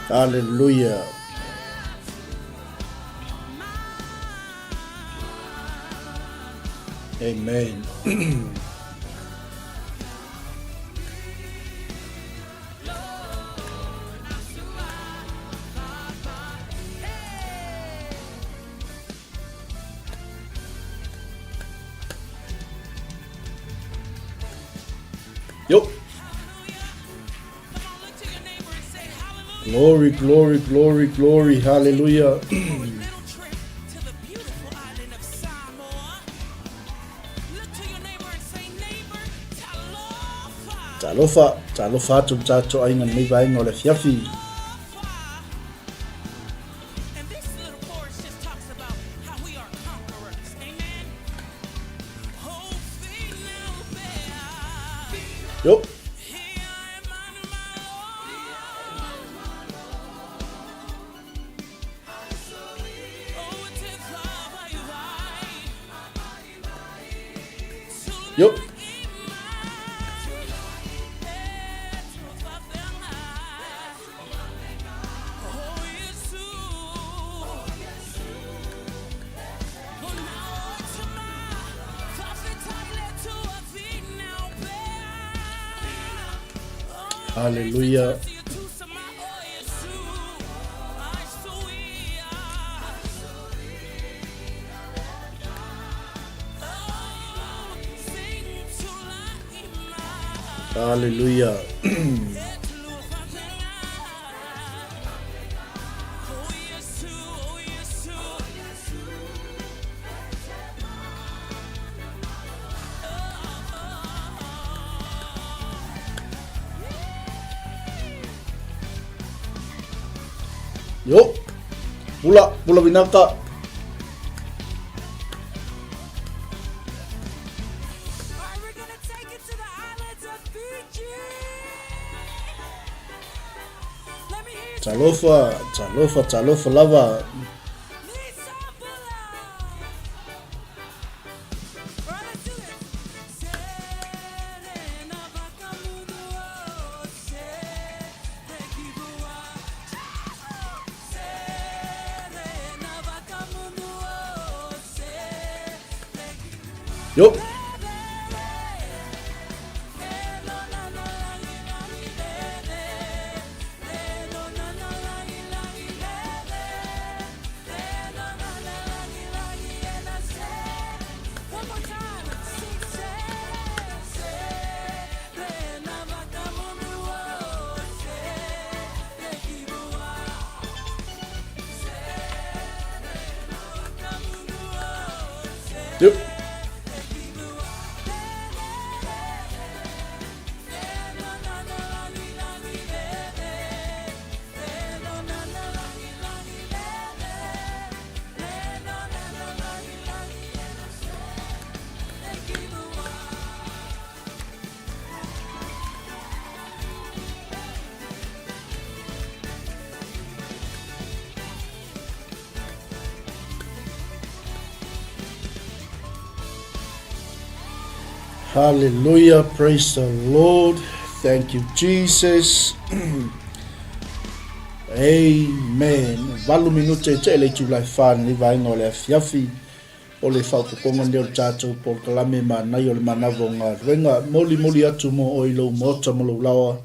Hallelujah. Amen. Yo. Glory, glory, glory, glory. Hallelujah. Talofa, talofa atu le tatou aiga lenei vaega o le afiafi. Yo. Yo. Hallelujah. Hallelujah. Yo. Pula, pula vinaka. Talofa, talofa, talofa lava. Yo. Yep. Hallelujah. Praise the Lord. Thank you, Jesus. Amen. Valu minute e te le tūlai whānei vaenga o le afiafi. O le faaopoopoga lenei o le tatou polokalame manaia o le manava o galuega. Molimoli atu mo oe i lou maota ma lou laoa,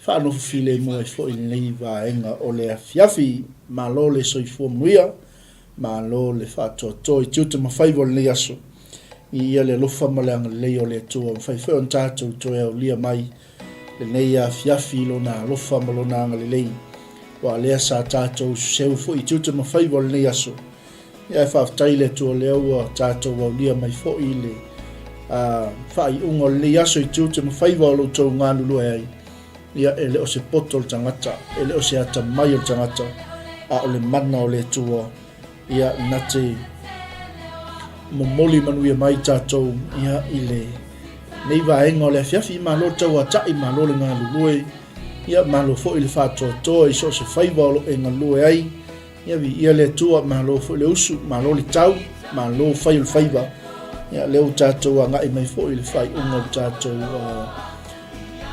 faanofo filemu ai foi lenei vaega o le afiafi. Malo le soifua manuia, malo le faatoatoa i tiute ma faiva o lenei aso. I ia le alofa ma le agalelei o le Atua, mafai foi ona tatou toe aulia mai lenei afiafi i lona alofa ma lona agalelei. Aua lea sa tatou seu foi i tiute ma faiva o lenei aso. Ia ae faafetai i le Atua o lea ua tatou aulia mai foi i le faaiuga o lenei aso i tiute ma faiva o lo outou galulue ai. Ia e le o se poto o le tagata, e le o se atamai o le tagata, a o le mana o le Atua. Ia na te momoli manuia mai tatou ia i le nei vaega o le afiafi. Malo le tauata'i, malo le galulue, ia malo foi le faatoatoa i so o se faiva o lo o e galulue ai. Ia viia le Atua, malo foi le usu, malo le tau, malo fai o le faiva. Ia lea ua tatou agai mai foi i le faaiuga o le tatou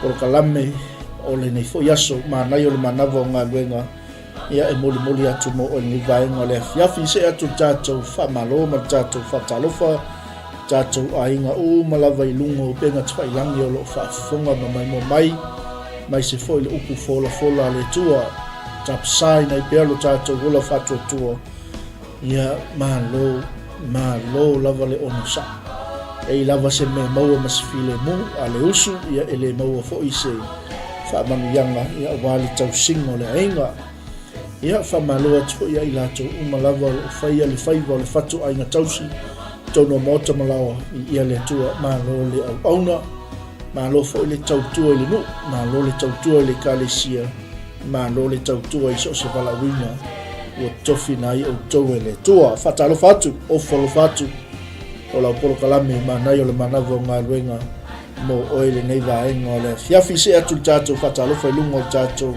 polokalame o lenei foi aso. Manaia o le manava o galuega ia e molimoli atu mo oe lenei vaega o le afiafi. See atu le tatou faamalo ma le tatou faatalofa, tatou aiga uma lava i luga o upega tafailagi o lo o faafofoga ma maimoa mai, aemaise foi le upu folafola a le Atua, tapasaina ai pea lo tatou ola faatuatua. Ia, malo, malo lava le onosai. E i lava se mea maua ma se filemu a le usu, ia e le maua foi se faamanuiaga ia aua le tausiga o le aiga. Ia, faamalo atu foi ia i latou uma lava o lo o faia le faiva o le fatuaiga tausi i totonu o maota ma laoa, i ia le Atua, malo le auauna, malo foi le tautua i le nuu, malo le tautua i le Ekalesia, Malo le tautua i so o se valaauina ua tofina ai outou e le Atua. Faatalofa atu, ofo alofa atu o lau polokalame manaia o le manava o galuega mo oe lenei vaega o le afiafi. See atu le tatou faatalofa i luga o le tatou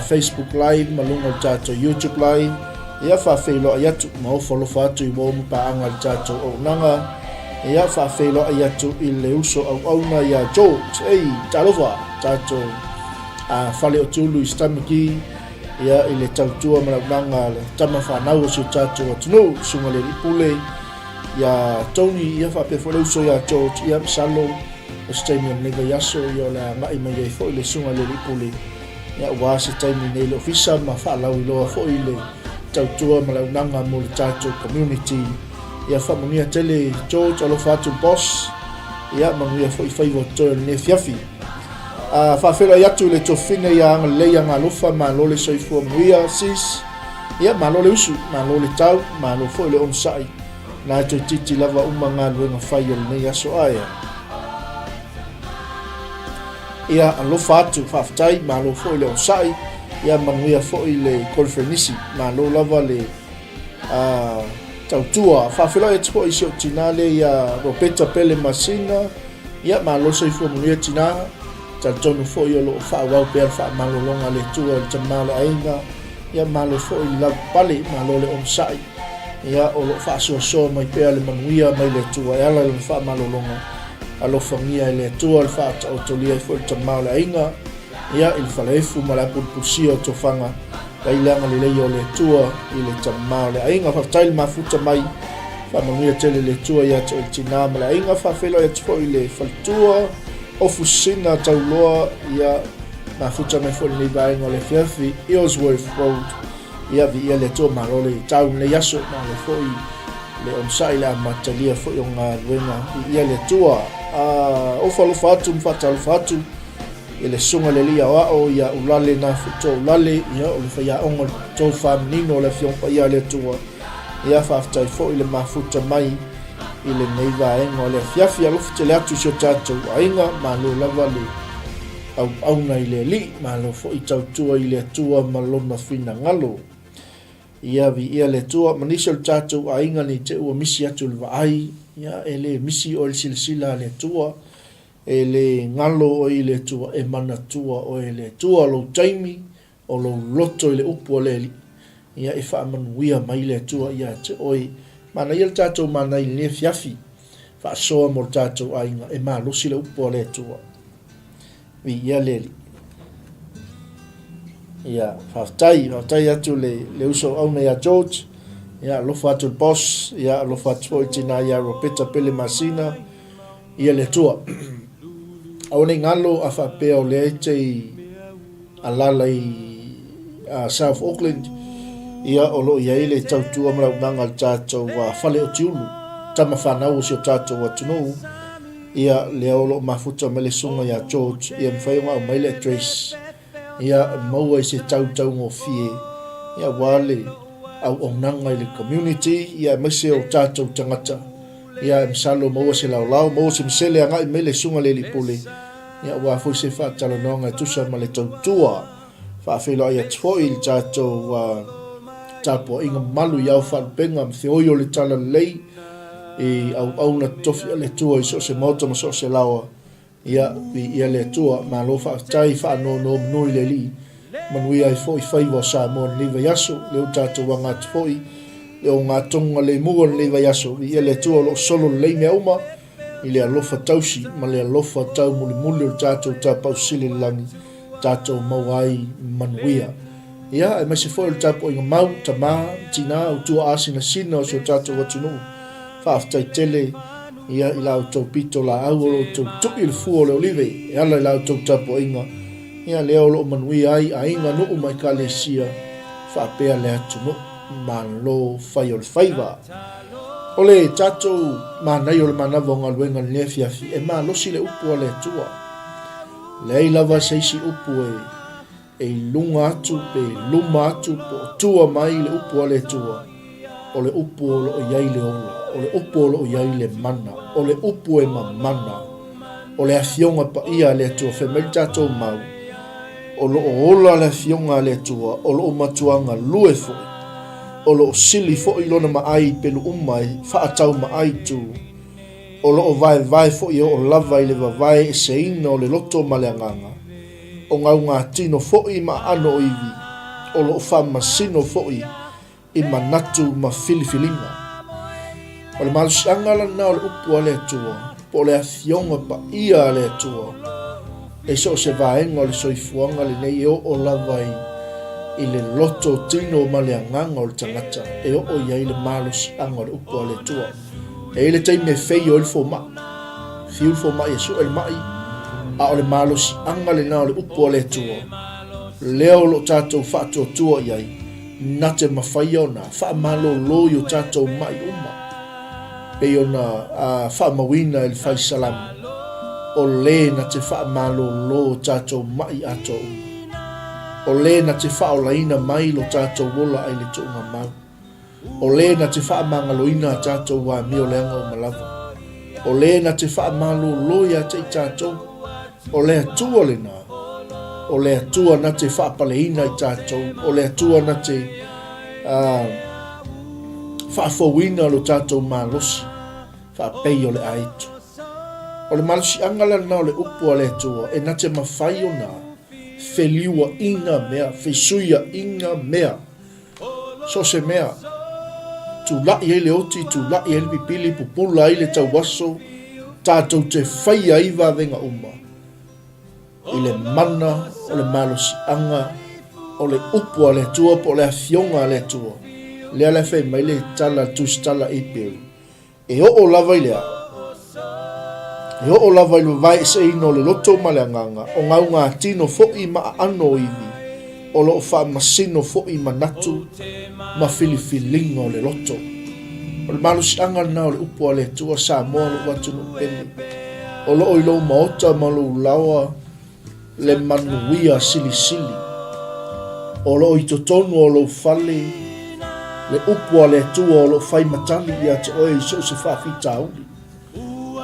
Facebook Live ma luga o le tatou YouTube Live. Ia faafeiloai atu ma ofo alofa atu i uo ma paaga i le tatou auaunaga. Ia faafeiloai atu i le uso auauna ia George. Ei, talofa, tatou a Fale o Tulu i Stamaki, ia i le tautua ma le auaunaga a le tama fanau o si o tatou atunuu, Susuga le Alii Pule, ia Tony, ia faapea foi le uso ia George, ia masalo o se taimi o lenei vaiaso, ia o le a agai mai ai foi le Susuga le Alii Pule, ia aua se taimi nei i le ofisa ma faalauiloa foi le tautua ma le auaunaga mo le tatou community. Ia faamanuia tele George, alofa atu boss, ia manuia foi faiva o totoe o lenei afiafi. A faafeiloai atu i le tofiga ia agalelei ia galofa, malo le soifua manuia sis, ia malo le usu, malo le tau, malo foi le onosai, na e toeitiiti lava uma galuega fai o lenei aso aea. Ia alofa atu, faafetai, malo foi le onosai, ia manuia foi le koneferenisi, malo lava le tautua. Faafeiloai atu foi i si ou tina lea ia Roberta Pele Masina, ia malo soifua manuia tina, talitonu foi o lo o faaauau pea le faamalologa a le Atua i le tama o le aiga, ia malo foi le lavapapale, malo le onosai, ia o lo o faasoasoa mai pea le manuia mai le Atua e ala i lana faamalologa, alofagia e le Atua le faataotolia ai foi le tama o le aiga, ia i le falaefu ma le apulupusia o tofaga, Ai le agalelei o le Atua i le tama o le aiga. Faafetai le mafuta mai. Faamanuia tele le Atua ia te oe le tina ma le aiga. Faafeiloai atu foi i le faletua o Fusina Tauloa. Ia mafuta mai foi lenei vaega o le afiafi Ellsworth Road. Ia viia le Atua, malo le tau lenei aso, malo foi le onosai le amatalia foi o galuega. Viia le Atua. Ofo alofa atu ma faatalofa atu i le Susuga i le Alii Aoao ia Ulale na Futo Ulale, ia o le faiaoga o le tofa manino o le Afioga Paia a le Atua. Ia faafetai foi le mafuta mai i lenei vaega o le afiafi. Alofa tele atu i si o tatou aiga, malo lava le auauna i le Alii, malo foi tautua i le Atua ma lona finagalo. Ia viia le Atua, ma nisi o le tatou aiga nei te ua misi atu le vaai, ia e le misi oe le silasila a le Atua. E le galo oe i le Atua, e manatua oe e le Atua lou taimi o lou loto i le upu a le Alii. Ia e faamanuia mai le Atua ia te oe. Manaia le tatou mana i lenei afiafi, faasoa mo le tatou aiga, e malosi le upu a le Atua. Viia le Alii. Ia, faafetai, faafetai atu le, le uso auauna ia George, ia alofa atu le boss, ia alofa atu foi tina ia Robeta Pele Masina, Ia le Atua. Aua ne i galo a faapea o lea e te i alala i South Auckland, ia o lo o i ai le tautua ma le auaunaga a le tatou fale o Tiulu, tama fanau o si o tatou atunuu, ia lea o lo o mafuta mai le susuga ia George, ia mafai ona aumai le address, ia maua i se tau taugofie, ia aua le auaunaga i le community, ia aemaise o tatou tagata. Ia, masalo maua se laolao, maua se masele agai mai le Susuga i le Alii Pule, ia aua foi se faatalanoaga e tusa ma le tautua. Faafeiloai atu foi i le tatou tapuaiga mamalu i ao faalupega ma feoi o le Talalelei i auauna totofi a le Atua i so o se maota ma so o se laoa. Ia, viia le Atua, malo faafetai, faanonomanu i le Alii, manuia ai foi faiva o Samoa i lenei vaiaso, lea ua tatou aga atu foi le ogatoga lemu o lenei vaiaso, viia le Atua o lo o solo lelei mea uma i le alofa tausi ma le alofa taumulimuli o le tatou Tapaau Sili i le Lagi. tatou maua ai manuia. Ia, aemaise foi o le tapuaiga mau, tama, tina, o tuaasinasina o si o tatou atunuu, faafetai tele ia i la outou pito laau o lo outou tui i le fua o le olive e ala i la outou tapuaiga, ia lea o lo o manuia ai aiga, nuu ma ekalesia faapea le atunuu. Malo fai o le faiva. O le tatou manaia o le manava o galuega i lenei afiafi, e malosi le upu a le Atua. Leai lava se isi upu e e i luga atu pe i luma atu po o tua mai le upu a le Atua, o le upu o lo o i ai le ola, o le upu o lo o i ai le mana, o le upu e mamana, o le Afioga Paia a le Atua. Fai mai le tatou mau, o lo o ola le Afioga a le Atua, o lo o matua galue foi, o lo o sili foi lona maai i pelu uma e faataumaai tu, o lo o vaevae foi e oo lava i le vavae eseina o le loto ma le agaga, o gaugatino foi ma aano o iwi, o lo o faamasino foi i manatu ma filifiliga. O le malosiaga lena o le upu a le Atua, po o le Afioga Paia a le Atua, e so o se vaega o le soifuaga lenei e oo lava i, i le loto tino ma le agaga o le tagata e oo i ai le malosiaga o le upu a le Atua. E i ai le taimi e feio ai le fomai, fiu le fomai e sue le mai, a o le malosiaga lena o le upu a le Atua, lea o lo o tatou faatuatua i ai, na te mafai ona faamalolo i o tatou mai uma, pei ona faamauina e le Fai Salamo, o le na te faamalolo o tatou mai atoa uma, o le na te faaolaina mai lo tatou ola ai le tuugamau. O le na te faamagaloina a tatou amio leaga uma lava. O le na te faamalolo ia te i tatou. O le Atua lena. O le Atua na te faapaleina i tatou. O le Atua na te uh, faafouina lo tatou malosi faapei o le aeto. O le malosiaga lena o le upu a le Atua e na te mafai ona feliuaina mea, fesuiaina mea. So o se mea, tulai ai le oti, tulai ai le pipili, pupula ai le tauaso, tatou te faia ai vavega uma i le mana o le malosiaga o le upu a le Atua po o le Afioga a le Atua. Lea la e fai mai le tala a le Tusitala a Perry. E oo lava i le a? E oo lava i le vavaeeseina o le loto ma le agaga, o gaugatino foi ma aano o iwi, o lo o faamasino foi manatu ma filifiliga o le loto. O le malosiaga lena o le upu a le Atua, Samoa lou atunuu pele. O lo o i lou maota ma lou laoa le manuia silisili. O lo o i totonu o lou fale le upu a le Atua o lo o fai matali ia te oe i so o se faafitauli.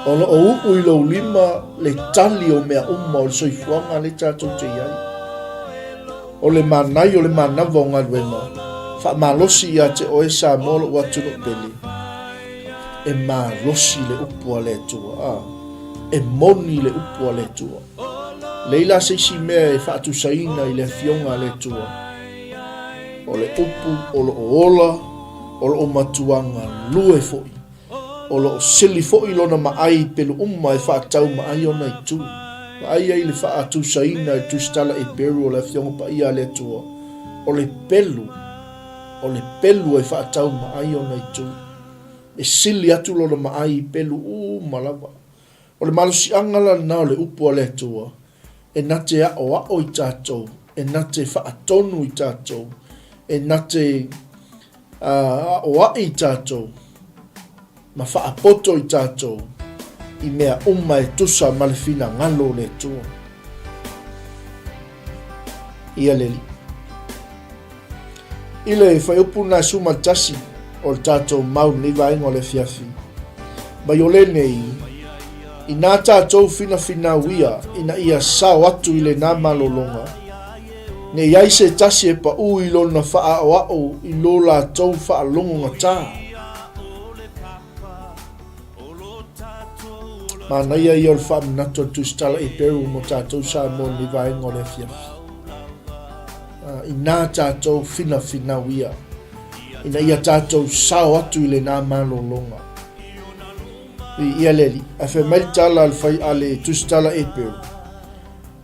O lo o uu i lou lima le tali o mea uma o le soifuaga lea tatou te i ai. O le manai o le manava o galuega, faamalosi ia te oe Samoa lou atunuu pele, e malosi le upu a le Atua. A, e moni le upu a le Atua. Leai la se isi mea e faatusaina i le Afioga a le Atua. O le upu o lo o ola, o lo o matua galue foi, o lo o sili foi lona maai i pelu uma e faatau maai ona itu. Vaai ai le faatusaina i le Tusitala Eperu o le Afioga Paia a le Atua, o le pelu, o le pelu e faatau maai ona itu. E sili atu lona maai i pelu uma lava. O le malosiaga la lena o le upu a le Atua, e na te aʻoaʻo i tatou, e na te faatonu i tatou, e na te aʻoaʻi i tatou, ma faapoto i tatou i mea uma e tusa ma le finagalo o le Atua. Ia le Alii. I le fuaiupu lena e 11 o le tatou mau lenei vaega o le afiafi, mai o lenei, inā tatou finafinau ia ina ia sao atu i lena malologa, ne i ai se tasi e paʻū i lona faaʻaoaʻo i lo latou faalogo gatā. Manaia ia o le faamanatu a le Tusitala Eperu mo tatou Samoa i lenei vaega o le afiafi. Inā tatou finafinau ia, ina ia tatou sao atu i lena malologa. I ia le alii, ae fai mai le tala a le, fai, a le Tusitala Eperu,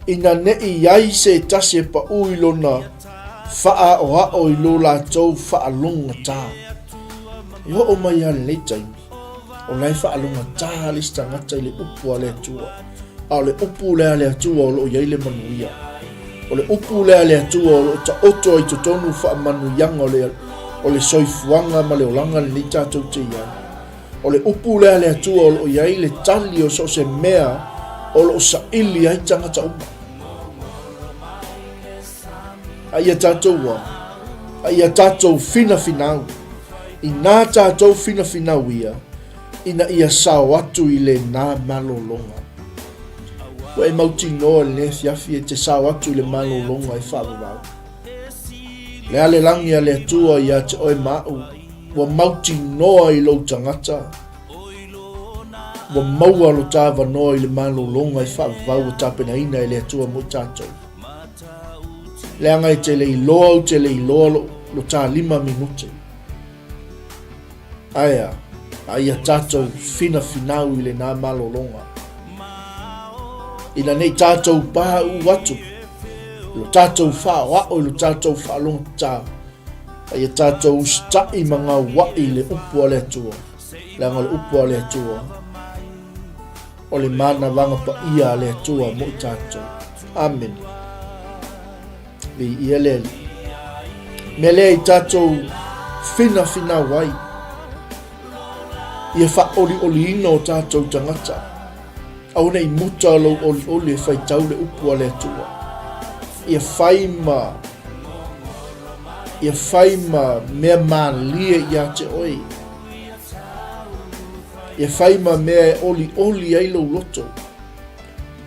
Ina ne i i ai se tasi e paʻū i lona faaʻoaʻo i lo latou faalogogata. E oo mai lava lenei taimi, o la e faalogogata le isi tagata i le upu a le Atua. A o le upu lea a le Atua o lo o i ai le manuia. O le upu lea a le Atua o lo o taoto ai i totonu faamanuiaga o le, o le soifuaga ma le olaga lenei tatou te i ai. O le upu lea a le Atua o lo o i ai le tali o so o se mea o lo o saili ai tagata uma. A ia tatou a, a ia tatou finafinau, inā tatou finafinau ia, ina ia sao atu i lenā malologa. Ua e mautinoa i lenei afiafi e te sao atu i le malologa e faavavau. Le a le lagi a le Atua ia te oe ma aʻu, ua mautinoa i lou tagata, ua maua lo ta avanoa i le malologa e faavavau ua tapenaina e le Atua mo i tatou. Leaga e te le iloa ou te le iloa lo, lo ta lima minute. Aea, a ia tatou finafinau i lenā malologa. Ina nei tatou pāʻū atu, lo tatou faaoaʻo i lo tatou faalogotā, a ia tatou usitaʻi ma gauaʻi i le upu a le Atua, leaga o le upu a le Atua, o le manavaga paia a le Atua mo i tatou. Amene. Viia le Alii. Mea lea i tatou finafinau ai, ia faaolioliina o tatou tagata. Aua ne i muta lou olioli e faitau le upu a le Atua. Ia fai ma ia fai ma mea malie ia te oe. Ia fai ma mea e olioli ai lou loto.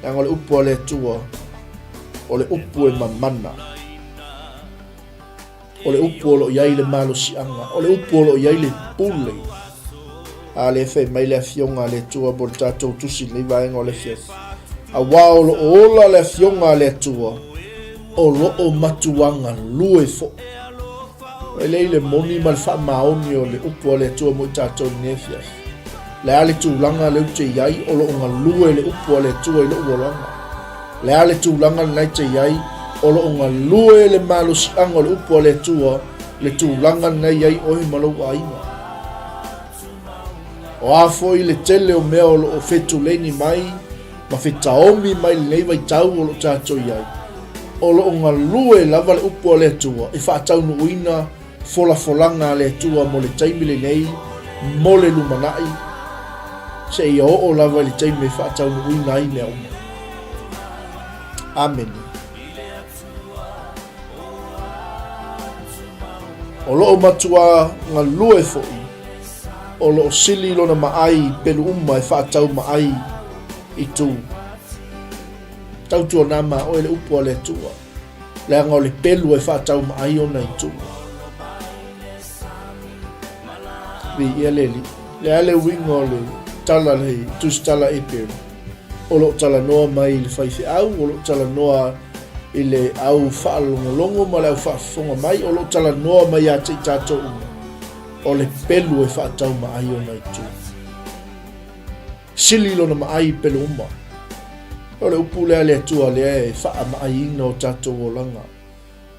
Leaga o le upu a le Atua, o le upu e mamana. O le upu o lo o i ai le malosiaga, o le upu o lo o i ai le pule. A lea fai mai le Afioga a le Atua mo le tatou tusi i lenei vaega o le afiafi. Auā o lo o ola le Afioga a le Atua, o lo o matua galue foi. E lei le moni ma le faamaoni o le upu a le Atua mo i tatou i lenei afiafi. Le a le tulaga lea ou te i ai, o lo o galue le upu a le Atua i lou olaga. Le a le tulaga lena e te i ai, o lo o galue le malosiaga o le upu a le Atua le tulaga lena e i ai oe ma lou aiga. O a foi le tele o mea o lo o fetuleni mai ma fetaomi mai lenei vaitau o lo o tatou i ai, o lo o galue lava le upu a le Atua e faataunuuina folafolaga a le Atua mo le taimi lenei mo le lumanai, seia oo lava i le taimi e faataunuuina ai mea uma. Amene. O lo o matua galue foi, o lo o sili lona maai i pelu uma e faatau maai i tu. Tautuana ma oe le upu a le Atua. Leaga o le pelu e faatau maai ona itu. Viia le Alii. Le a le uiga o le tala le tusitala Eperu? O lo o talanoa mai i le faifeau, o lo o talanoa i le au faalogologo ma le au faafofoga mai, o lo o talanoa mai ia te i tatou uma, o le pelu e faatau maai ona itu. Sili lona maai i pelu uma. O le upu lea a le Atua lea e faamaaiina o tatou olaga.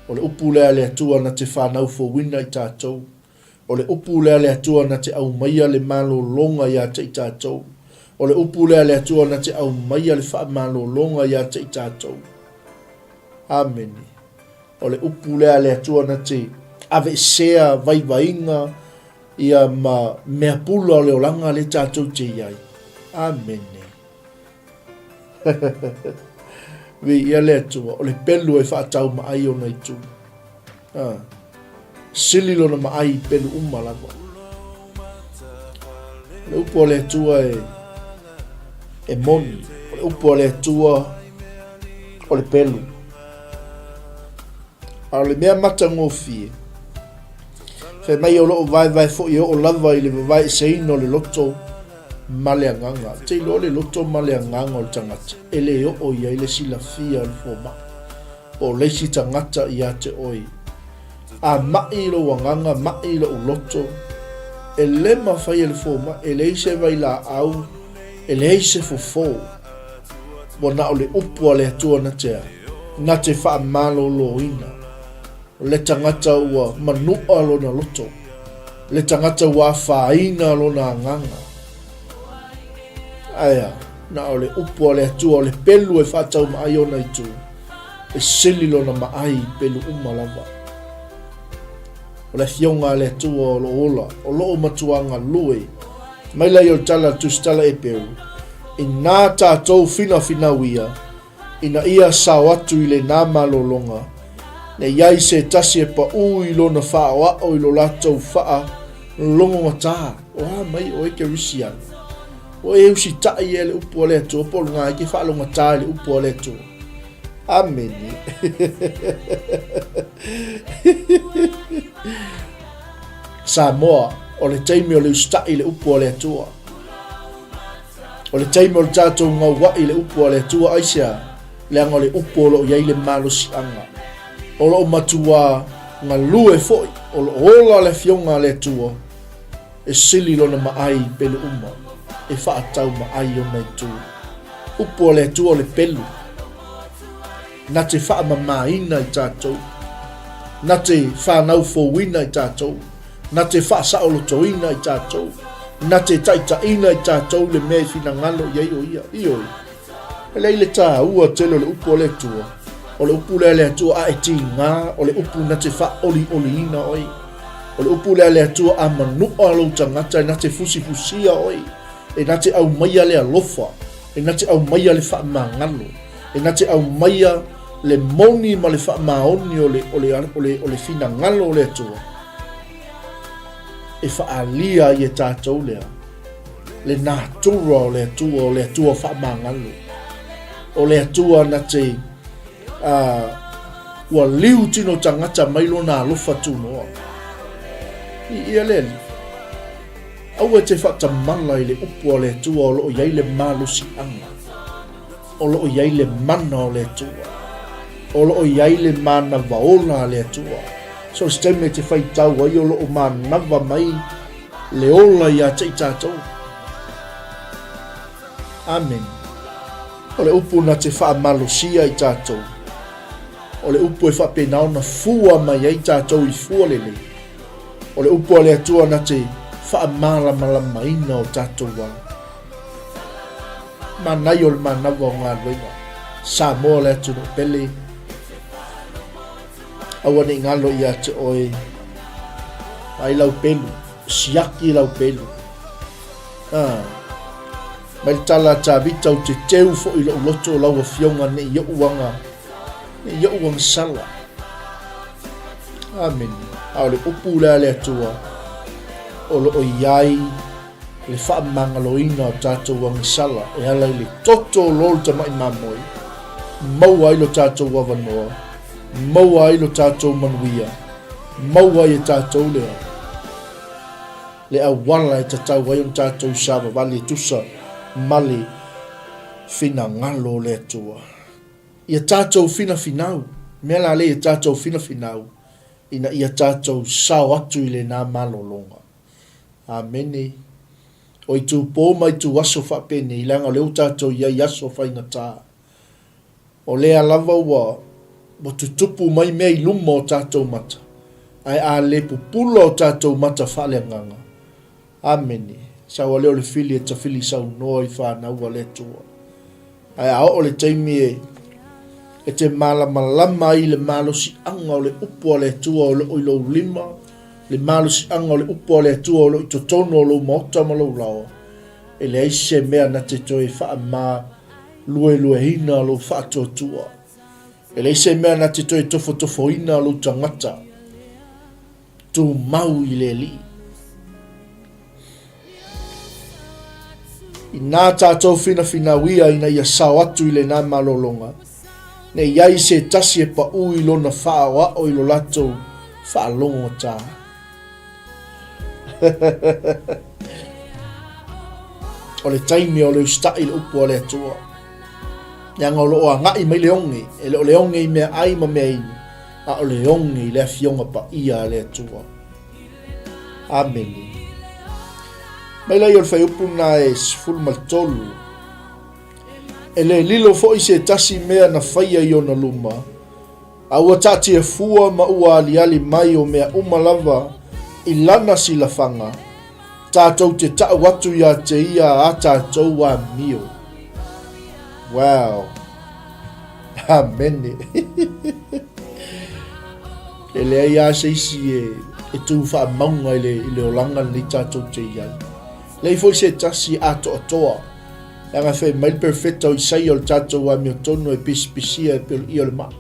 O le upu lea a le Atua na te fanau fouina i tatou. O le upu lea a le Atua na te aumaia le malologa ia te i tatou. O le upu lea a le Atua na te aumaia le faamalologa ia te i tatou. Amene. O le upu lea a le Atua na te aveesea vaivaiga ia ma mea pula o le olaga lea tatou te i ai. Amene. Viia le Atua, o le pelu e faatau maai ona itu. Ah. Sili lona maai i pelu uma lava. O le upu a le Atua e, e moni. O le upu a le Atua o le pelu. A o le mea matagofie, fai mai o lo o vaevae foi e oo lava i le vavaeeseina o le loto ma le agaga. Te iloa le loto ma le agaga o le tagata, e le oo i ai le silafia o le fomai, po o le isi tagata ia te oe. A maʻi lou agaga, maʻi lou loto, e le mafai e le fomai, e leai se vailaau, e leai se fofo. Ua na o le upu a le Atua na te a, na te faamaloloina. O le tagata ua manua lona loto, le tagata ua afaina lona agaga. Ae a, na o le upu a le Atua o le pelu e faataumaai ona itu, e sili lona maai i pelu uma lava. O le Afioga a le Atua o lo o ola, o lo o matua galue. Mai lai o le tala a le Tusitala Eperu, Inā tātou finafinau ia, ina ia sao atu i lenā malologa, ne i ai se tasi e paʻū i lona faaʻoaʻo i lo latou faa logogatā, o a mai oe Kerisiano? Ua e usitaʻi ea le upu a le Atua po o lena e ke faalogatā i le upu a le Atua? Amene. Samoa, o le taimi o le usitaʻi i le upu a le Atua. O le taimi o le tatou gauaʻi i le upu a le Atua, aisea? Leaga o le upu o lo o i ai le malosiaga. O lo o matuā galue foi, o lo o ola le Afioga a le Atua, e sili lona maai i pelu uma, e faatau maai ona itu. Upu a le Atua o le pelu, na te faamamaina i tatou, na te whanau fouina i tatou, na te faasaolotoina i tatou, na te taitaina i tatou le mea i finagalo i ai o ia. Ioe. E leai le tāua tele o le upu a le Atua, o le upu lea a le Atua a e tigā, o le upu na te faaolioliina oe. O le upu lea a le Atua a manua lou tagata e na te fusifusia oe, e na te aumaia le alofa, e na te aumaia le faamagalo, e na te aumaia le moni ma le faamaoni o le, o le, o le, o le finagalo o le Atua e faaalia ai e tatou lea le natura o le Atua, o le Atua faamagalo, o le Atua na te uh, ua liu tino tagata mai lona alofa tunoa. I ia le ali, aua e te faatamala i le upu a le Atua o lo o i ai le malosiaga, o lo o i ai le mana o le Atua, o lo o i ai le manava ola a le Atua. So se taimi e te faitau ai o lo o manava mai le ola iā te i tātou. Amen. O le upu na te faamalosia i tātou. O le upu e faapena ona fua mai ai tātou i fua lelei. O le upu a le Atua na te faamalamalamaina o tātou ala. Manaia o le manawa o galuega. Samoa le atunuu pele. Aua ne i galo ia te oe. Ai lau pelu. Siaki lau pelu. Ah. Mai le tala a Tavita ou te teu foi lou loto o lau afioga ne i ou aga ne i ou agasala. Amene. A o le upu lea a le Atua o lo o i ai le faamagaloina o tatou agasala e ala i le toto o lo le tamai mamoe, maua ai lo tatou avanoa, maua ai lo tatou manuia, maua ai e tatou lea le auala e tatau ai ona tatou savavali e tusa ma le finagalo o le Atua. Ia tatou finafinau, mea la lea ia tatou finafinau, ina ia tatou sao atu i lena malologa. Amene. O itu pō ma itu aso faapenei, leaga o lea ua tatou i ai i aso faigata. O lea lava ua, ua tutupu mai mea i luma o tatou mata, ae a le pupula o tatou mata faaleagaga. Amene. Sau a lea o le fili e tafili saunoa i fanau a le Atua. Ae a oo le taimi e, e te malamalama ai i le malosiaga o le upu a le Atua o lo o i lou lima, le malosiaga o le upu a le Atua o lo o i totonu o lou maota ma lou laoa, e leai se mea na te toe faamaluelueina lou faatuatua. E leai se mea na te toe tofotofoina lou tagata tumau i le Alii. Inā tātou finafinau ia ina ia sao atu i lenā malologa, ne i ai se tasi e paʻū i lona faaʻoaʻo i lo latou faalogotā. O le taimi o le usitaʻi i le upu a le Atua. Leaga o lo o agaʻi mai le oge, e le o le oge i mea ʻai ma mea inu, a o le oge i le Afioga Paia a le Atua. Amene. Mai lai o le fuaiupu lena e 13. E le lilo foi se tasi mea na faia i ona luma, a ua taatia fua ma ua aliali mai o mea uma lava i lana silafaga, tatou te tau atu ia te ia a tatou amio. Wow! Amene! E leai lava se isi e tu faamauga i le olaga lenei tatou te i ai. Leai foi se tasi atoatoa, leaga fai mai le perofeta o Isaia o le tatou amiotonu e pisipisia e pei o le ʻio o le maa.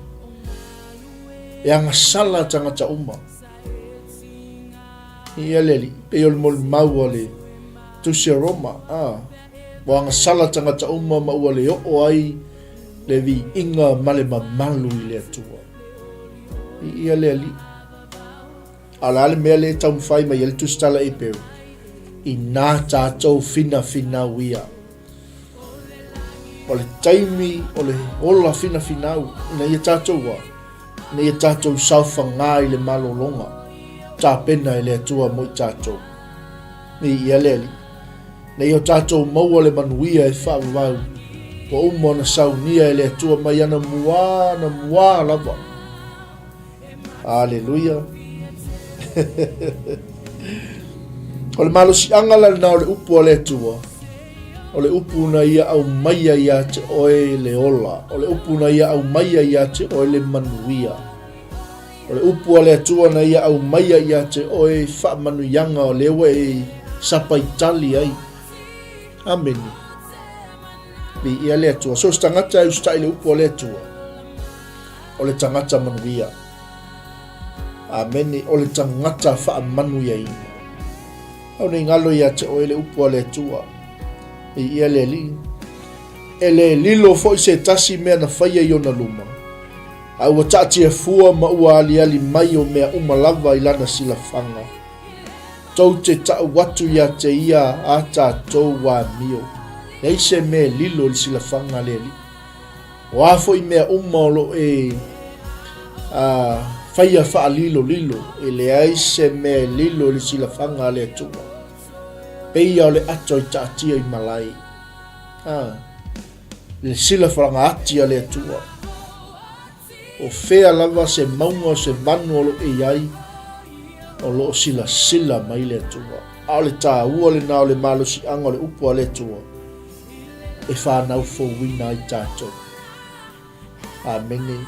E agasala tagata uma. Ia le Alii, pei o le molimau a le Tusi a Roma, a, ua agasala tagata uma ma ua le oo ai le viiga ma le mamalu i le Atua. Ia le Alii. A o le a le mea lea e taumafai mai ai le tusitala Eperu? Inā tātou finafinau ia. O le taimi o le ola finafinau ina ia tātou a, ina ia tātou saofagā i le malologa tapena e le Atua mo i tātou. I ia le Alii. Ina ia o tātou maua le manuia e faavavau, ua uma ona saunia e le Atua mai ana muā ana muā lava. Aleluia. O le malosiaga la lena o le upu a le Atua, o le upu na ia aumaia ia te oe le ola, o le upu na ia aumaia ia te oe le manuia. O le upu a le Atua na ia aumaia ia te oe faamanuiaga o lea ua e sapaitali ai. Amene. Viia le Atua. So se tagata e usitai i le upu a le Atua, o le tagata manuia. Amene. O le tagata faamanuiaina. Au nei galo ia te oe le upu a le Atua. Viia le Alii. E le lilo foi se tasi mea na faia i ona luma, a ua taatia fua ma ua aliali mai o mea uma lava i lana silafaga. Tou te tau atu ia te ia a tatou amio, leai se mea e lilo i le silafaga a le Alii. O a foi mea uma o lo o e faia faalilolilo, e leai se mea e lilo i le silafaga a le Atua. Peia o le ato i taatia i malae. A, le silafaga ati a le Atua. O fea lava se mauga o se vanu o lo o i ai, o lo o silasila mai le Atua. A o le taua lena o le malosiaga o le upu a le Atua e fanau fouina ai tatou. Amene.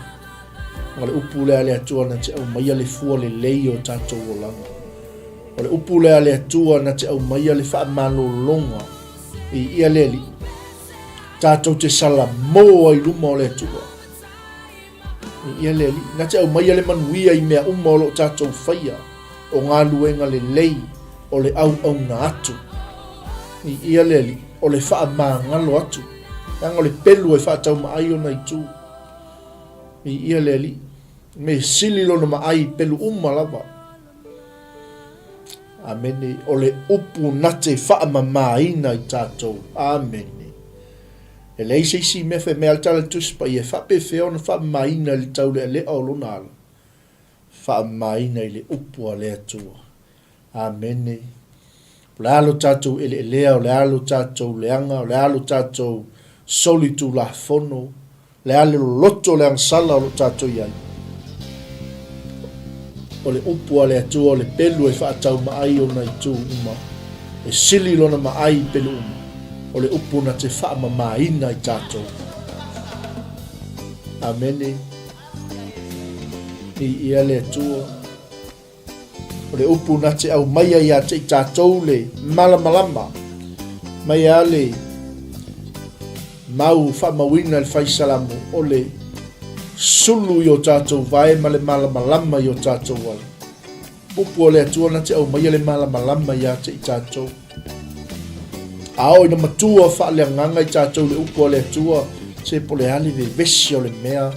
O le upu lea a le Atua na te aumaia le fua lelei o tatou olaga. O le upu lea a le Atua na te aumaia le faamalologa i ia le Alii. Tatou te salamo ai luma o le Atua. Ia le Alii, na te aumaia le manuia i mea uma o lo o tatou faia, o galuega lelei, o le auauna atu. Ia le Alii, o le faamagalo atu, leaga o le pelu e faataumaai ona itu. Ia le Alii, me sili lona maai i pelu uma lava. Amene. O le upu na te faamamaina i tatou. Amene. E leai se isi mea fai mai a le Tala Tusi Paia e faapefea ona faamamaina i le taulealea o lona ala? Faamamaina i le upu a le Atua. Amene. O le a lo tatou eleelea, o le a lo tatou leaga, o le a lo tatou solitulafono, Le a le loloto o le agasala o lo o tatou i ai? O le upu a le Atua o le pelu e faataumaai ona itu uma, e sili lona maai i pelu uma, o le upu na te faamamaina i tatou. Amene. Viia le Atua. O le upu na te aumaia ia te i tatou le malamalama mai a le mau faamauina le fai salamo o le sulu i o tatou vae ma le malamalama i o tatou ala. Upu o le Atua na te aumaia le malamalama ia te i tatou. A oo ina matua faaleagaga i tatou le upu a le Atua, se po o le a le vevesi o le mea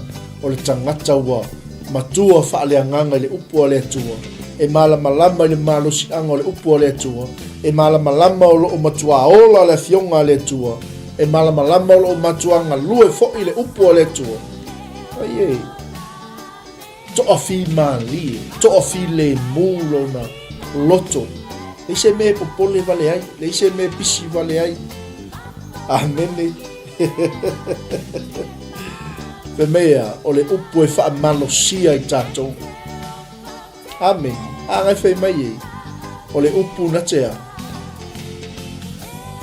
o le tagata ua matua faaleagaga i le upu a le Atua, e malamalama i le malosiaga o le upu a le Atua, e malamalama o lo o matuā ola le Afioga a le Atua, e malamalama o lo o matuā galue foi le upu a le Atua. Ai e! Toafimalie, toafilemu lona loto. Leai se mea e popole wale ai, leai se mea e pisi wale ai. Amene. Fai mai a, o le upu e faamalosia i tatou. Amene. A ngai fai mai ei, o le upu na te a,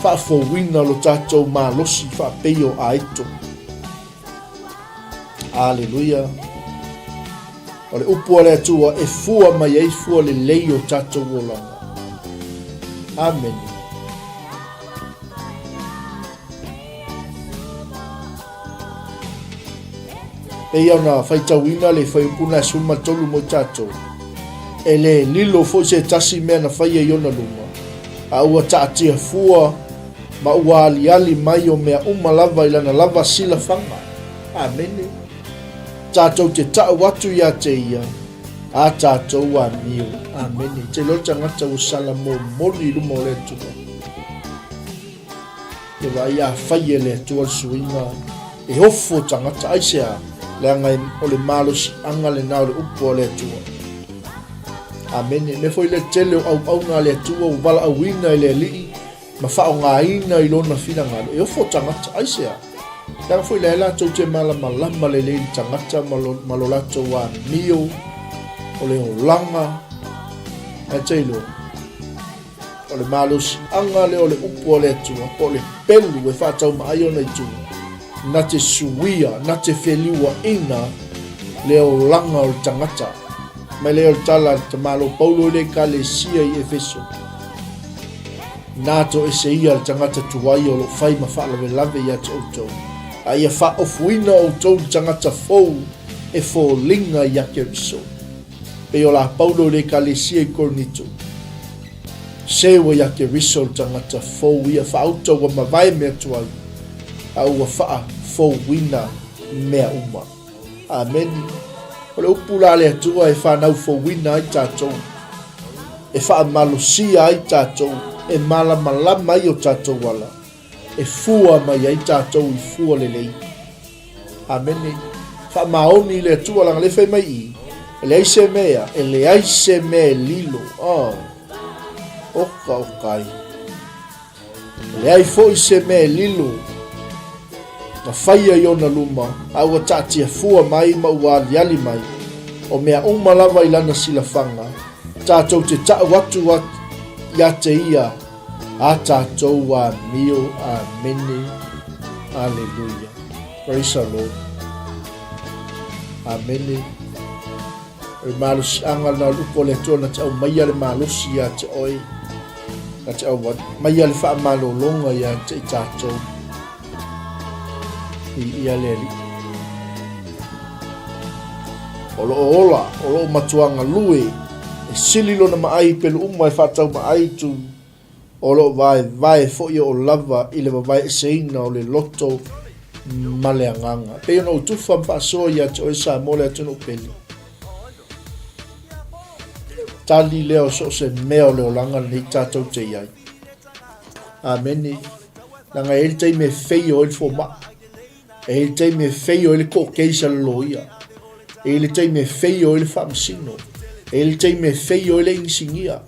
faafouina lo tatou malosi faapei o aeto. Aleluia. O le upu a le Atua e fua mai ai fua lelei o tatou olaga. Amene. Pei ona faitauina le fuaiupu na e 13 mo i tatou, e le lilo foi se tasi mea na faia i ona luma, a ua taatia fua ma ua aliali mai o mea uma lava i lana lava silafaga. Amene. Tatou te ta'u atu iā te ia, a tatou amio. Amene. Te iloa le tagata ua sala momoli i luma o le Atua. Te vaai a fai e le Atua le suiga e ofo tagata. Aisea? Leaga o le malosiaga lena o le upu a le Atua. Amene. Mea foi le tele o auauna a le Atua ua valaauina e le Alii ma faaaogaina i lona finagalo, e ofo tagata. Aisea? Leaga foi la e latou te malamalama lelei i le tagata ma lo, ma lo latou amio o le olaga. Ae te iloa, o le malosiaga lea o le upu a le Atua, po o le pelu e faataumaai ona itu, na te suia, na te feliuaina le olaga o le tagata. Mai lea o le tala a le tamalo Paulo i le Ekalesia i Efeso. Nā toese ia le tagata tuai o lo o fai ma faalavelave ia te outou, a ia faaofuina outou i le tagata fou e foliga ia Keriso. Pei o la Paulo i le Ekalesia i Korinito. Seua ia Keriso le tagata fou ia faauta ua mavae mea tuai, a ua faafouina mea uma. Ameni. O le upu la a le Atua e fanau fouina ai tatou, e faamalosia ai tatou, e malamalama ai o tatou ala, e fua mai ai tatou i fua lelei. Amene. Faamaoni i le Atua leaga lea fai mai i, e leai se mea, e leai se mea e lilo. Oh. Oka oka ai. E leai foi se mea e lilo na faia i ona luma, a ua taatia fua mai ma ua aliali mai, o mea uma lava i lana silafaga, tatou te ta'u atu ia te ia a tatou amio. Amene. Aleluia. Praise the Lord. Amene. O le malosiaga lena o le upu a le Atua na te aumaia le malosi ia te oe, na te aumaia le faamalologa ia te i tatou. I ia le Alii. O loo ola, o loo matua galue, e sili lona maai i pelu uma e faataumaai tu O lo o vaevae foi o lava i le vavaeeseina o le loto ma le agaga. E pei ona ou tufa ma faasoa ia te oe Samoa le atunuu pele. Tali lea o so o se mea o le olaga lenei tatou te i ai. Amene. Leaga e i ai le taimi e feio ai le fomai. E i ai le taimi e feio ai le court case a le loia. E i ai le taimi e feio ai le faamasino. E i ai le taimi e feio ai le inisinia.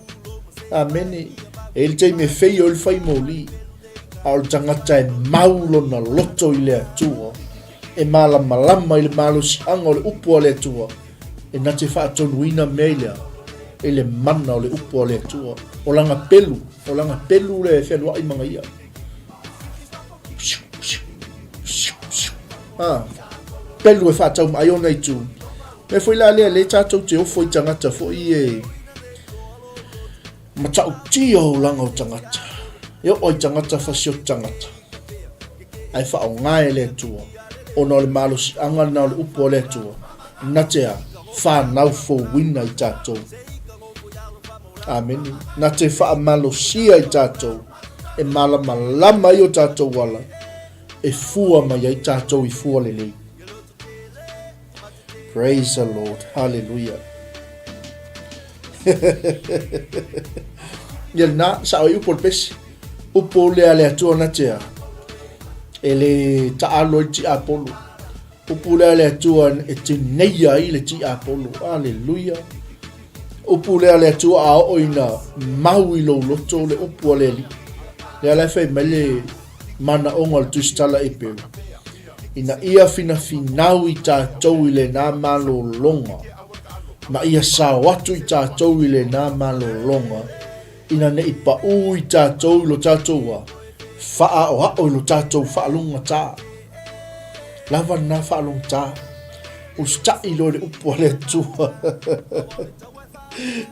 Amene. E i ai le taimi e feio ai le faimoli. A o le tagata e mau lona loto i le Atua, e malamalama i le malosiaga o le upu a le Atua, e na te faatonuina mea i le a? I le mana o le upu a le Atua. O lana pelu, o lana pelu lea e fealuai ma ia. Ah, pelu e faataumaai ona itu. Mea foi la lea, le tatou te ofo i tagata foi e matautia olaga o tagata. E oo i tagata fasioti tagata. Ae faaaoga e le Atua, ona o le malosiaga lena o le upu a le Atua, na te a, fanau fouina i tatou. Amene. Na te faamalosia i tatou. e malamalama ai o tatou ala, e fua mai ai tatou i fua lelei. Praise the Lord. Hallelujah. Ia lena, sao ai upu o le pesi. Upu o le a le Atua na tea. E le taalo ai le tiapolo. Upu lea a le Atua e tineia ai le tiapolo. Aleluia. Upu lea a le Atua a oo ina mau i lou loto le upu a le Alii. Lea la e fai mai le manaoga o le Tusitala Eperu, ina ia finafinau i tatou i lena malologa, ma ia sao atu i tatou i lena malologa, ina ne i paʻū i tatou i lo tatou wā, faaʻoaʻo i lo tatou faalogogata. Lava lena faalogogata. Usitaʻi loa i le upu a le Atua.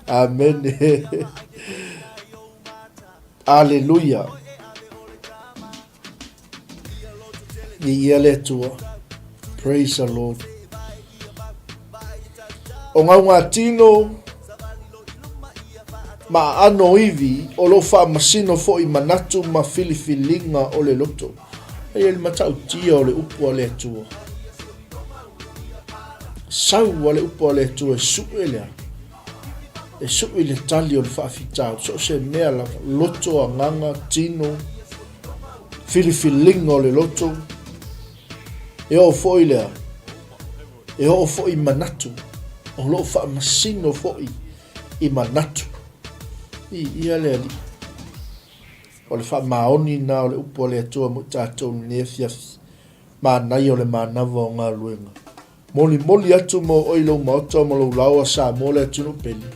Amene. Aleluia. Viia le Atua. Praise the Lord. O Gaugatino ma aano ivi o lo o faamasino foi manatu ma filifiliga o le loto. Aia le matautia o le upu a le Atua. Sau a le upu a le Atua e sue lea. E sui le tali o le faafitauli, so o se mea lava, loto, agaga, tino, filifiliga o le loto, e oo foi lea, e oo foi i manatu, o lo o faamasino foi i manatu. I ia le Alii. O le faamaoni na o le upu a le Atua mo i tatou i lenei afiafi, manaia o le manava o galuega. Molimoli atu mo oe i lou maota ma lou laoa Samoa le atunuu pele,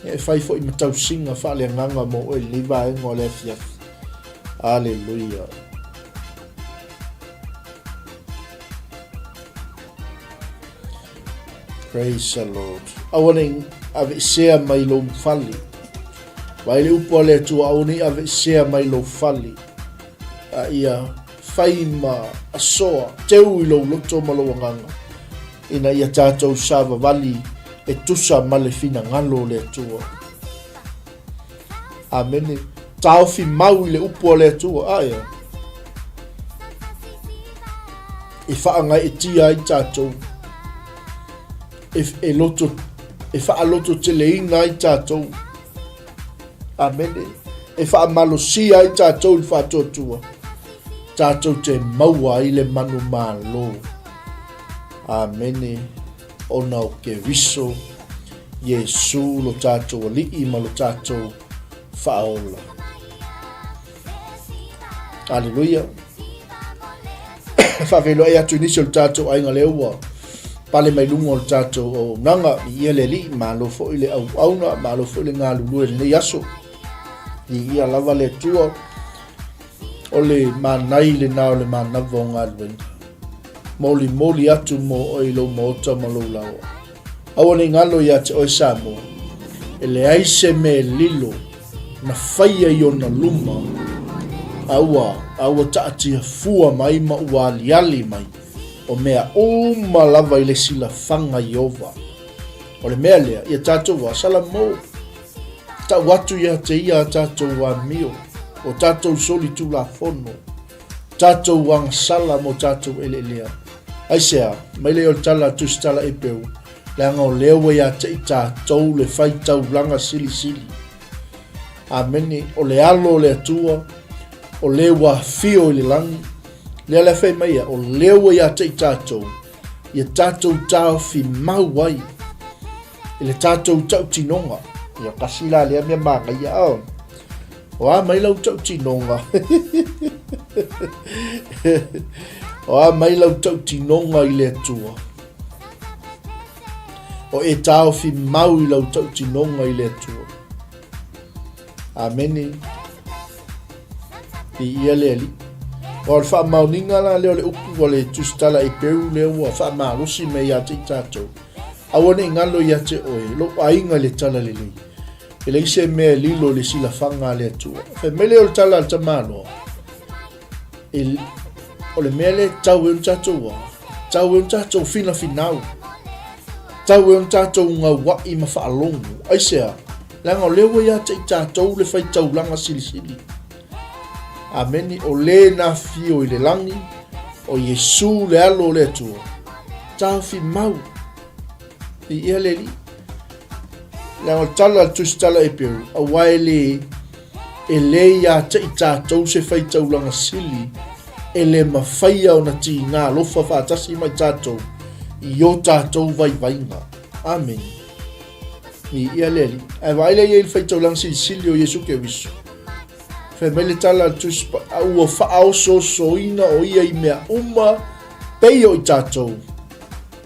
e fai foi ma tausiga faaleagaga mo oe i lenei vaega o le afiafi. Aleluia. Praise the Lord. Aua nei aveesea mai lou fale. Vai le upu a le Atua, aua nei aveesea mai lou fale. A ia fai ma asoa, teu i lou loto ma lou agaga, ina ia tatou savavali e tusa ma le finagalo o le Atua. Amene. Taofi mau i le upu a le Atua. Ae. E whaangaetia ai tātou. E, e, loto, e whaalototeleina ai tātou. Amene. E whaamalosia ai tātou i le whaatuatua. Tātou te maua ai le manu mālō. Amene. Ona o Keriso, Iesū lo tātou Alii ma lo tātou Whaaola. Aleluia. Faafeiloai atu i nisi o le tatou aiga lea ua pale mai luga o le tatou auaunaga i ia le Alii, malo foi le auauna, malo foi le galulue i lenei aso. I ia lava le Atua, o le manai lena o le manava o galuega. Molimoli atu mo oe i lou maota ma lou laoa. Aua ne i galo ia te oe Samoa, e leai se mea e lilo na faia i ona luma, a ua, a ua taatia fua mai ma ua aliali mai, o mea uma lava i le silafaga Ieova. O le mea lea, ia tatou a Salamo, tau atu ia te ia a tatou amio, o tatou solitulafono, tatou agasala mo tatou eleelea. Aisea, mai lea o le tala a Tusitala Epeu, leaga o lea ua ia te i tatou le faitaulaga silisili. Amene, o le alo o le Atua, o le ua afio i le lagi, lea le fai mai ia, o lea ua ia te i tatou, ia tatou taofi mau ai i le tatou tautinoga. Ia kasi la lea mea manaia. Oh. O a mai lau tautinoga. o a mai lau tautinoga i le Atua. O e taofi mau i lau tautinoga i le Atua. Amene. I ia le ali. O le faamaoniga la lea o le upu a le Tusitala Eperu lea ua faamalosi mai ia te i tatou. Aua ne i galo ia te oe, lou aiga i le talalelei. E leai se mea e lilo i le silafaga a le Atua. Fai mai lea o le tala a le tamaloa, e, o le mea lea e tau ai ona tatou a, tau ai ona tatou finafinau, tau ai ona tatou gaua'i ma faalogo. Aisea? Leaga o lea ua ia te i tatou le faitaulaga silisili. Amene, o le na afio i le lagi, o Iesu le alo o le Atua. Taofi mau i ia le alii. Leaga o le tala a le Tusitala Eperu, aua e le, e le ia te i tatou se faitaulaga sili e le mafaia ona tiga alofa faatasi ma i tatou i o tatou vaivaiga. Amene. I ia le alii. Ae vaai lea i ai i le faitaulaga silisili o Iesu Keriso. Fai mai le tala a le Tusi a ua faaosoosoina o ia i mea uma pei o i tatou,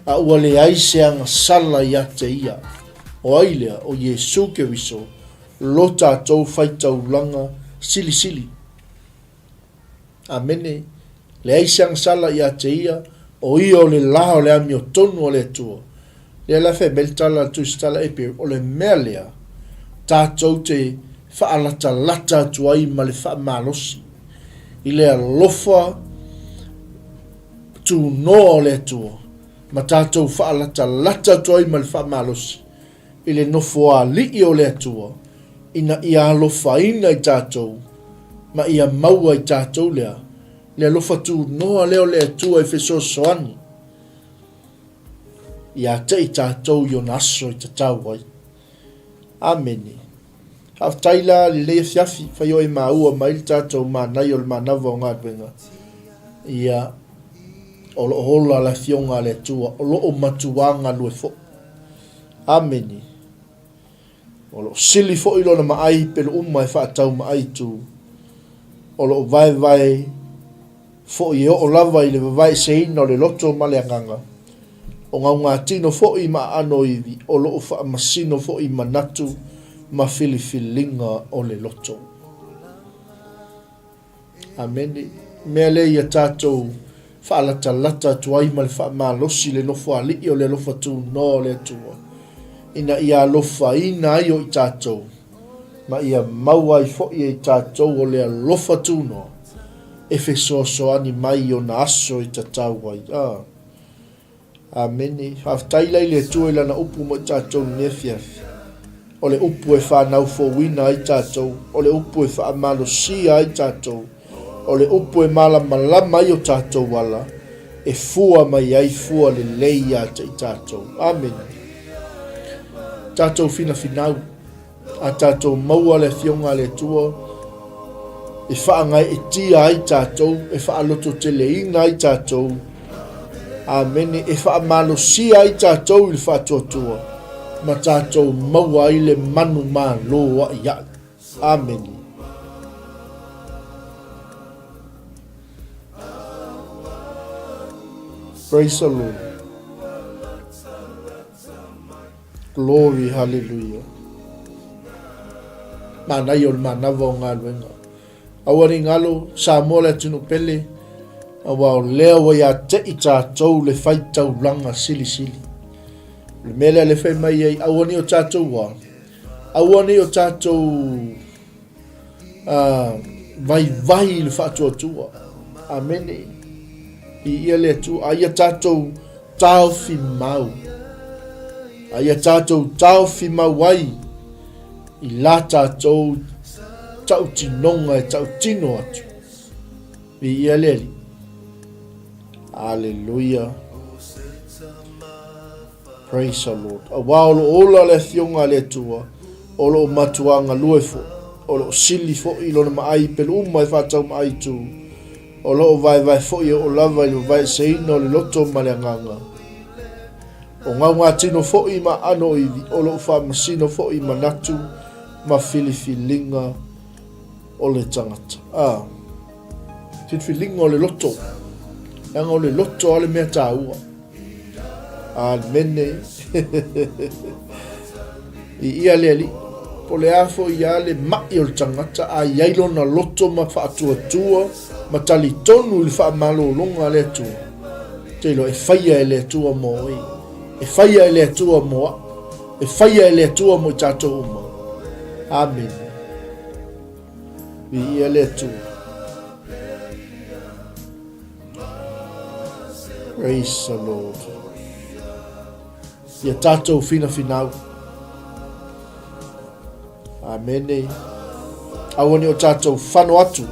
a ua leai se agasala ia te ia. O ai lea? O Iesu Keriso, lo tatou faitaulaga silisili. Amene. Leai se agasala ia te ia, o ia o le la o le amiotonu a le Atua. Lea la fai mai le tala a le Tusitala Eperu, o le mea lea tatou te faalatalata atu ai ma le faamalosi i le alofa tunoa o le Atua, ma tatou faalatalata atu ai ma le faamalosi i le Nofoalii o le Atua, ina ia alofaina i tatou, ma ia maua i tatou lea, le alofa tunoa lea o le Atua e fesoasoani ia te i tatou i ona aso e tatau ai. Amene. Faafetai la lenei afiafi, fai oe maua mai le tatou manaia o le manava o galuega. Ia, o lo o ola le Afioga a le Atua, o lo o matuā galue foi. Amene. O lo o sili foi lona maai pelu uma e faatau maai tu. O lo o vaevae foi e oo lava i le vavaeseina o le loto ma le agaga. O gaugatino foi ma aano ivi, o lo o faamasino foi manatu ma filifiliga o le loto. Amene. Mea lea ia tatou faalatalata atu ai ma le faamalosi le Nofoalii o le alofa tunoa o le Atua, ina ia alofaina ai o i tatou, ma ia maua ai foi e i tatou o le alofa tunoa e fesoasoani mai i ona aso e tatau ai. Ah. Amene. Faafetai la i le Atua i Lana upu mo i tatou i lenei afiafi. O le upu e fanau fouina ai tatou, o le upu e faamalosia ai tatou, o le upu e malamalama ai o tatou ala, e fua mai ai fua lelei ia te i tatou. Amene. Tatou finafinau. A tatou maua le Afioga a le Atua e faagaeetia ai tatou, e faalototeleina ai tatou, amene, e faamalosia ai tatou i le faatuatua, ma tatou maua ai le manumalo a'ia'i. Amene. Praise the Lord. Glory hallelujah. Manaia o le manava o galuega. Aua ne i galo, Samoa le atunuu pele, aua o lea ua ia te i tatou le faitaulaga silisili. O le mea lea le fai mai ai, aua ne i o tatou a, aua ne i o tatou vaivai i le faatuatua. Amene. Viia le Atua. A ia tatou taofi mau. A ia tatou taofi mau ai i la tatou tautinoga e tautino atu. Viia le Alii. Aleluia. Praise the Lord. Aua o lo o ola le Afioga a le Atua, o lo o matuā galue foi, o lo o sili foi i lona maai pelu uma e faatau maai tu, o lo o vaevae foi e oo lava i le vavaeseina o le loto ma le agaga. O gaugatino foi ma aano o ivi, o lo o faamasino foi i manatu ma filifiliga o le tagata. A, filifiliga o le loto. Leaga o le loto a le mea taua. Amene. Viia le Alii. Po o le a foi ia le ma'i o le tagata, a i ai lona loto ma faatuatua ma talitonu i le faamalologa a le Atua, te iloa e faia e le Atua mo oe, e faia e le Atua mo a'u, e faia e le Atua mo i tatou uma. Amene. Viia le Atua. Praise the Lord. Ia tatou finafinau. Amene. Aua ne i o tatou fano atu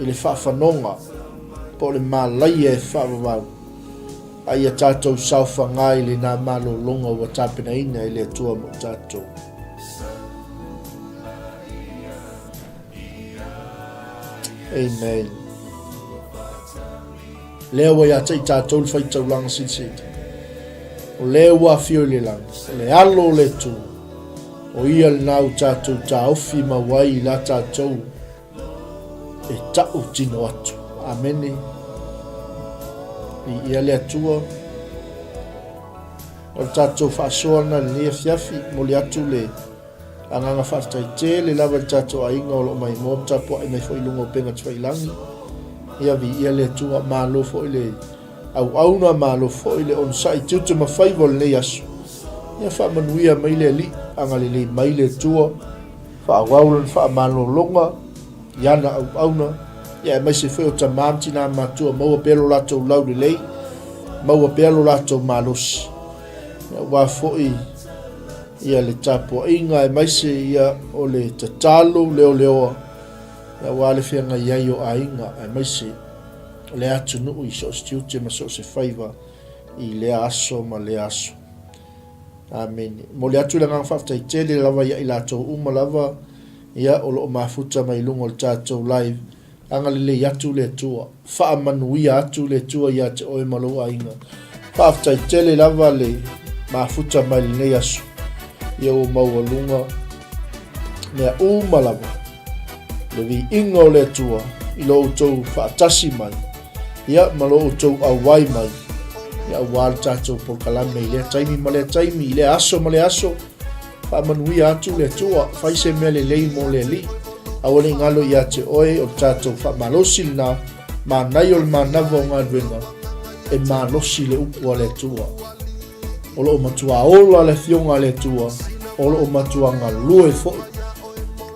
i le faafanoga po o le malaia e faavavau. A ia tatou saofaga i lena malologa ua tapenaina e le Atua mo tatou. Amen. Lea ua ia te i tatou le faitaulaga silisili. O lea ua afio i le lagi, o le alo o le Atua. O ia lena ua tatou taofi mau ai i la tatou e ta'u tino atu. Amene. Viia le Atua. O le tatou faasoa lena i lenei afiafi, momoli atu le agaga faafetai tele lava i le tatou aiga o lo o maimoa ma tapuai mai foi i luga o upega tafailagi. Ia viia le Atua, malo foi le auauna, malo foi le onosai tiute ma faiva o lenei aso. Ia faamanuia mai le Alii, agalelei mai le Atua, faaauau lana faamalologa i ana auauna, ia aemaise foi o tama ma tinā matua, maua pea lo latou laulelei, maua pea lo latou malosi. Ia, aua foi ia le tapuaiga aemaise ia o le tatalo leoleoa, ia aua le feagai ai o aiga aemaise o le atunuu i so o se tiute ma so o se faiva i lea aso ma lea aso. Amene. Momoli atu le agaga faafetai tele lava ia i latou uma lava ia o lo o mafuta mai luga o le tatou live. Agalelei atu le Atua. Faamanuia atu le Atua ia te oe ma lou aiga. Faafetai tele lava le mafuta mai lenei aso. Ia ua maualuga mea uma lava. Le viiga o le Atua i lo outou faatasi mai, ia ma lo outou auai mai, ia aua le tatou polokalame i lea taimi ma lea taimi, i lea aso ma lea aso. Faamanuia atu le Atua, fai se mea lelei mo le Alii. Aua ne i galo ia te oe o le tatou faamalosi lena, manaia o le manava o galuega, e malosi le upu a le Atua. O lo o matua ola le Afioga a le Atua, o lo o matua galue foi.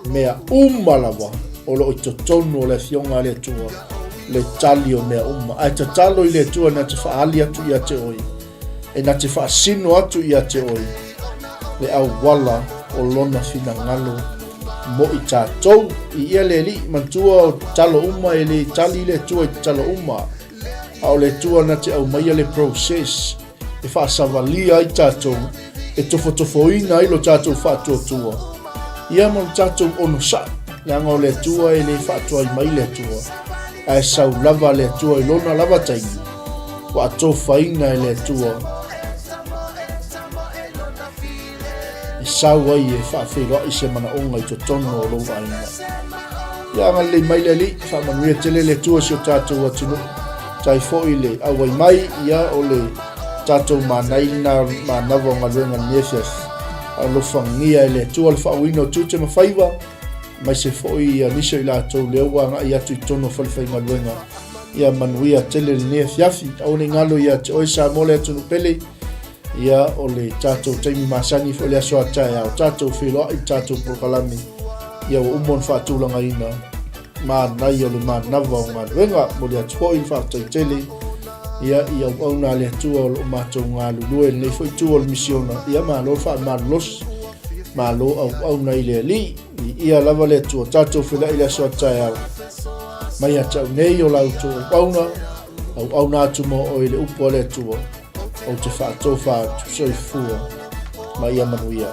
Mea uma lava o lo o i totonu o le Afioga a le Atua, le tali o mea uma. Ae tatalo i le Atua na te faaali atu ia te oe, e na te faasino atu ia te oe le auala o lona finagalo mo i tatou. I ia le Alii, manatua o tatalo uma e le tali le Atua i tatalo uma, a o le Atua na te aumaia le process e faasavalia ai tatou, e tofotofoina ai lo tatou faatuatua, ia ma lo tatou onosai, leaga o le Atua e le faatuai mai le Atua, ae sau lava le Atua i lona lava taimi, ua atofaina e le Atua e sau ai e faafeiloai se manaoga i totonu o lou aiga. Ia agalelei mai le Alii, faamanuia tele le Atua i si o tatou atunuu. Tai foi le auai mai, ia o le tatou manai lena manava o galuega lenei afiafi. Alofagia e le Atua le faauiina o tiute ma faiva, aemaise foi ia nisi o i latou lea ua agai atu i totonu o falefaigaluega. Ia manuia tele lenei afiafi. Aua ne i galo ia te oe Samoa le atunuu pele. Ia o le tatou taimi masani foi le aso a taeao, tatou feiloai i le tatou polokalame. Ia ua uma ona faatulagaina manaia o le manava o galuega. Momoli atu foi le faafetai tele ia i auauna a le Atua o lo o matou galulue i lenei foi itu o le misiona. Ia malo le faamalolosi, malo auauna i le Alii. Viia lava le Atua, tatou feiloai i le aso a taeao. Mai ia te au nei o la outou auauna, auauna atu mo oe i le upu a le Atua. Ou te faatofa atu, soifua ma ia manuia.